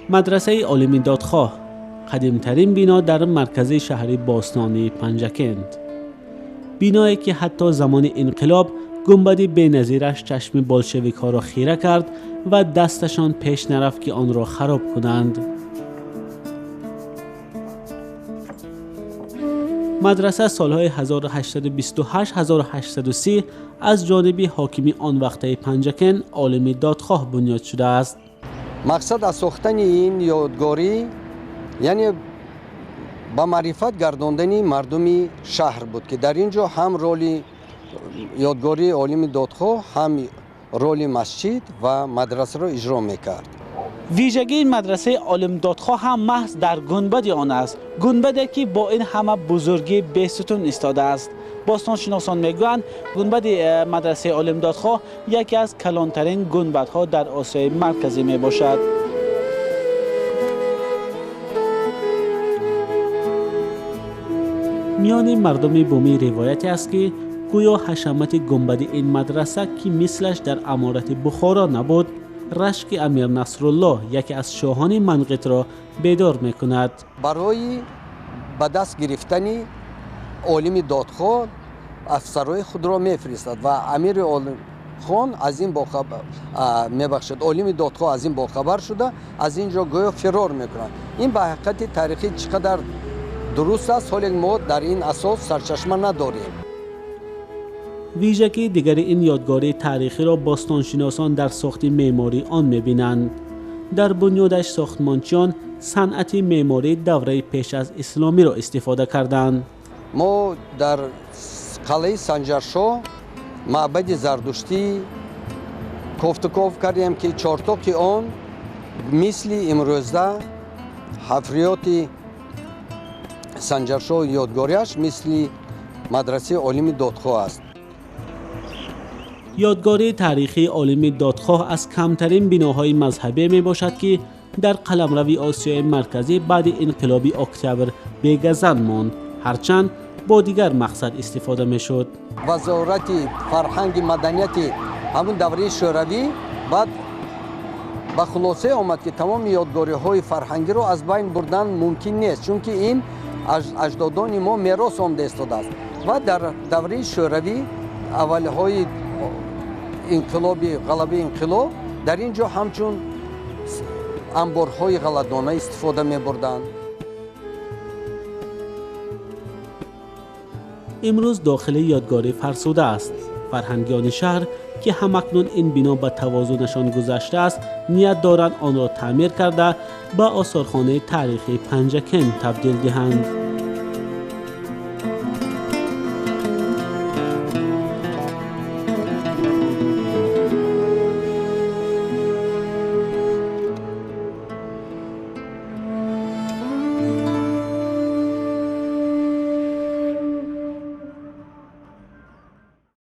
Мадрасаи Олими Додхоҳ қадимтарин бино дар маркази шаҳри бостонии Панҷакент. Биное ки ҳатто замони инқилоб гунбади беназираш чашми болшевикҳоро хира кард ва дасташон пеш нарафт ки онро хароб кунанд. Мадраса солҳои 1828-1830 аз ҷониби ҳокими он вақтаи Панҷакент Олими Додхоҳ бунёд шудааст. Мақсад аз сохтани ин ёдгорӣ яъне ба маърифат гардондани мардуми шаҳр буд, ки дар ин ҷо ҳам роли ёдгории Олими Додхоҳ, ҳам роли масҷид ва мадрасаро иҷро мекард. Вижагии мадрасаи Олим Додхоҳ ҳам маҳз дар гунбади он аст. Гунбаде ки бо ин ҳама бузургӣ бесутун истодааст. Бостоншиносон мегӯянд, гунбади мадрасаи Олим Додхоҳ яке аз калонтарин гунбадҳо дар Осиёи Марказӣ мебошад. Миёни мардуми бумӣ ривояте аст, ки гӯё ҳашамати гунбади ин мадраса, ки мислаш дар аморати Бухоро набуд, рашки Амир Насруллоҳ, яке аз шоҳони Манғитро бедор мекунад. Барои ба даст гирифтани Олими Додхоҳ афсарҳои худро мефиристад ва Амири Олимхон аз ин мебахшад, Олими Додхоҳ аз ин бохабар шуда, аз ин ҷо гӯё фирор мекунад. Ин ба ҳақиқати таърихӣ чӣ қадар дуруст аст, ҳоле мо дар ин асос сарчашма надорем. Вижагии дигари ин ёдгории таърихиро бостоншиносон дар сохти меъмории он мебинанд. Дар бунёдаш сохтмончиён санъати меъмории давраи пеш аз исломиро истифода карданд. Мо дар қалъаи Санҷаршоҳ маъбади зардуштӣ кофтуков кардем, ки чортоқи он мисли имрӯза ҳафриёти Санҷаршоҳ ёдгориаш мисли мадрасаи Олими Додхоҳ аст. Ёдгории таърихии Олими Додхоҳ аз камтарин биноҳои мазҳабӣ мебошад, ки дар қаламрави Осиёи Марказӣ баъди инқилоби октябр бегазанд монд, ҳарчанд бо дигар мақсад истифода мешуд. Вазорати фарҳанги маданияти ҳамун давраи Шӯравӣ баъд ба хулосае омад, ки тамоми ёдгориҳои фарҳангиро аз байн бурдан мумкин нест, чунки ин аҷдодони мо мерос омда истодааст. Ва дар давраи Шӯравӣ, аввалҳои инқилоби ғалабаи инқилоб, дар ин ҷо ҳамчун анборҳои ғалладона истифода мебурданд. Имрӯз дохили ёдгорӣ фарсуда аст. Фарҳангиёни шаҳр, ки ҳамакнун ин бино ба тавозунашон гузаштааст, ният доранд онро таъмир карда ба осорхонаи таърихии Панҷакент табдил диҳанд.